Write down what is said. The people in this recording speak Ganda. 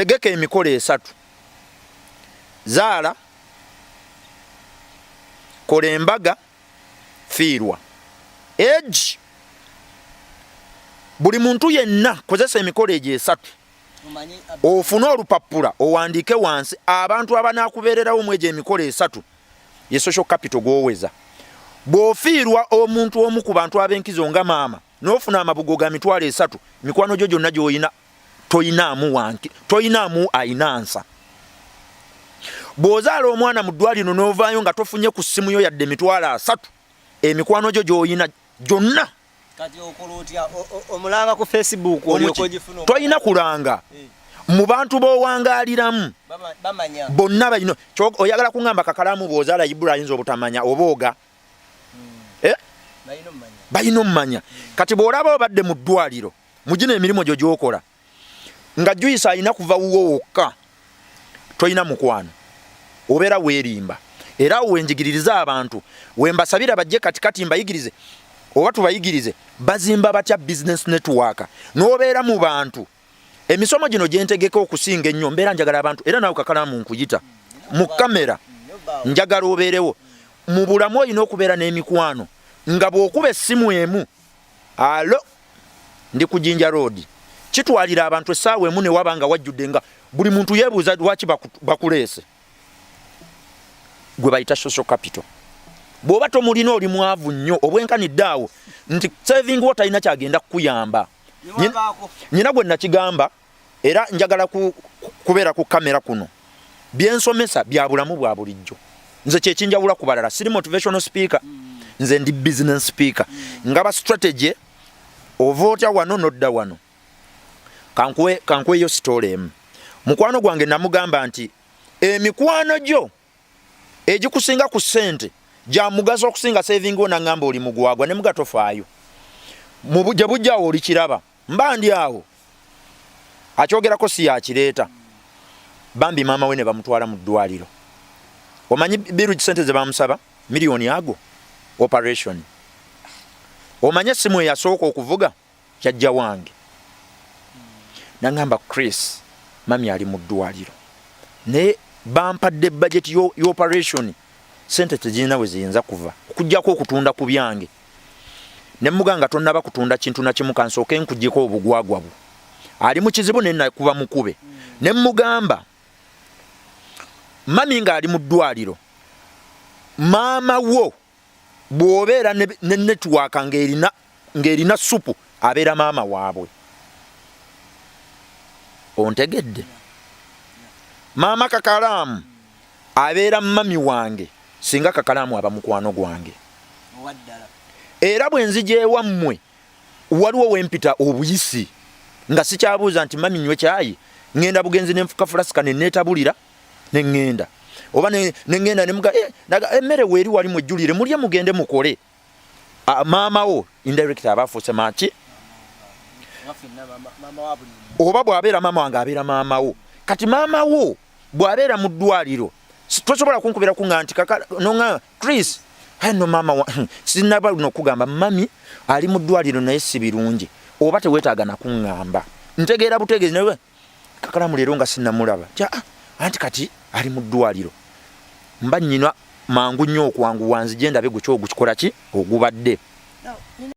Tegeka emikolo esatu: zaala, kola embaga, fiirwa. Egi buli muntu yenna kozesa emikolo egyo esatu, ofune olupapula owandiike wansi abantu abanaakubeererawo mu egyo emikolo esatu. Ye social capital gwoweza. Bw'ofiirwa omuntu omu ku bantu ab'enkizo nga maama, n'ofuna amabugo ga 30,000, mikwano gyo gyonna gy'olina toyinaamu wanki, toyinaamu ayinansa. Bw'ozaala omwana mu ddwaliro n'ovaayo nga tofunye ku ssimu yo yadde 30,000, emikwano gyo gy'olina gyonna. Kati okola otya? Omulanga ku Facebook olyoka ogifuna? Tolina kulanga. Mu bantu b'owangaaliramu bonna balina. Oyagala kuŋŋamba Kakalamu bw'ozaala Ibula ayinza obutamanya oba oga? Eh? Balina omumanya. Kati bw'olaba obadde mu ddwaliro, mugino emirimu gyo gyokola nga juyisa alina kuva wuwo wokka, tolina mukwano, obeera weerimba. Era awo wenjigiririza abantu, wembasabira bajje katikati mbayigirize oba tubayigirize bazimba batya business network n'obeera mu bantu. Emisomo gino gyentegeka okusinga ennyo mbeera njagala abantu, era naawe Kakalamu nkuyita mu kamera, njagala obeerewo mu bulamu. Olina okubeera n'emikwano nga bw'okuba essimu emu, "Alo, ndi ku Jinja Road," kitwalira abantu essaawa emu ne waba nga wajjudde, nga buli muntu yeebuuza lwaki bakuleese. Gwe bayita social capital. Bw'oba tomulina, oli mwavu nnyo obwenkanidde awo nti saving wo talina kyagenda kukuyamba. Nyina gwe nakigamba, era njagala kubeera ku kamera kuno. Byensomesa bya bulamu bwa bulijjo. Nze kyekinjawula ku balala, siri motivational speaker, nze ndi business speaker. Ngaba strategy, ova otya wano nodda wano. Kankuweyo story emu. Mukwano gwange namugamba nti emikwano gyo egikusinga ku ssente gya mugaso okusinga saving wo. Naŋŋamba, "Oli mugwagwa." Ne muga, "Tofaayo, gye bujjawo olikiraba." Mba ndi awo akyogerako, si yakireeta. Bambi maama we ne bamutwala mu ddwaliro. Omanyi biru sente ze bamusaba? Miliyoni ago operation. Omanye essimu eyasooka okuvuga kyajja wange, naŋŋamba, "Chris, mami ali mu ddwaliro, naye bampadde budget y'operation, sente tezirina we ziyinza kuva okugjako okutunda ku byange." Ne mugamba, "Tonnaba kutunda kintu nakimu, kansooke nkuggyeko obugwagwa bwo." Ali mu kizibu nenakuba mukube. Ne mugamba, "Mami ng'ali mu ddwaliro, maama wo bw'obeera ne network ng'erina supu, abeera maama waabwe." Ontegedde? Maama Kakalaamu abeera mami wange singa Kakalaamu aba mukwano gwange. Era bwe nzija ewammwe, waliwo wempita obuyisi nga sikyabuuza nti, "Mami, nywe kyayi?" Ŋŋenda bugenzi nenfuka fulasika neneetabulira neŋŋenda, oba neŋŋenda nemuga, "Eh, emmere weeri wali, mwejjulire mulye mugende mukole." Maama wo indirect aba afuuse maki, oba bw'abeera maama wange, abeera maama wo. Kati maama wo bw'abeera mu ddwaliro, tosobola kunkubira kuŋŋa nti noŋa, "Chris, aye no maama wa sinaba nokugamba mami ali mu ddwaliro naye si birungi." Oba teweetaaga nakuŋŋamba, ntegeera butegeezi. Naye Kakalamu leero nga sinnamulaba, ti, "Ah, anti kati ali mu ddwaliro." Mba nnyina mangu nnyo okwanguwa nzije ndabe gwe kyogukikola ki ogubadde.